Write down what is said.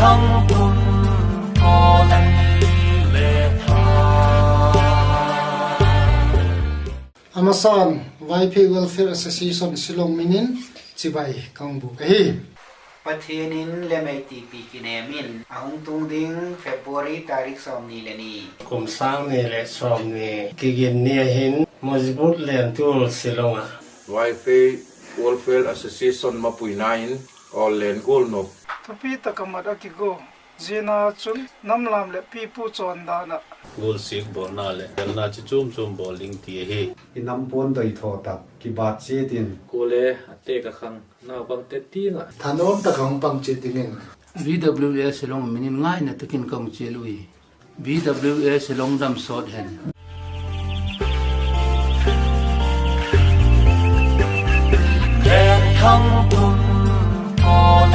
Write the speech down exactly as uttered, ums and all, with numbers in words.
Thangtum kawl a ni le tha. A masan, Vaiphei Welfare Association Shillong min in chibai ka hung bûk ahi. Pathian in lem ei tipi kinem in a hung tung ding February tarik sawmni le ni, kum sâng ni leh sawmni, Kiginni a hin Mojibut Lentual Shillong ah Vaiphei Welfare Association mapuina in Awllen gual nuam thupi tak ah mat a kigu. Ziana chun namlam leh pipu chawn dan ah gual sik bawlna leh delna chi chuam chuam bawl ding ti ahi. I nam puan doithaw tak kibâk chiat in, kuale a tek a khang naupangte tiang ah thanuam tak a hung pang chiat dingin V W A Shillong min in ngaina tak in ka hung chial ui. V W A Shillong dam sawt hen. Thangtum kawl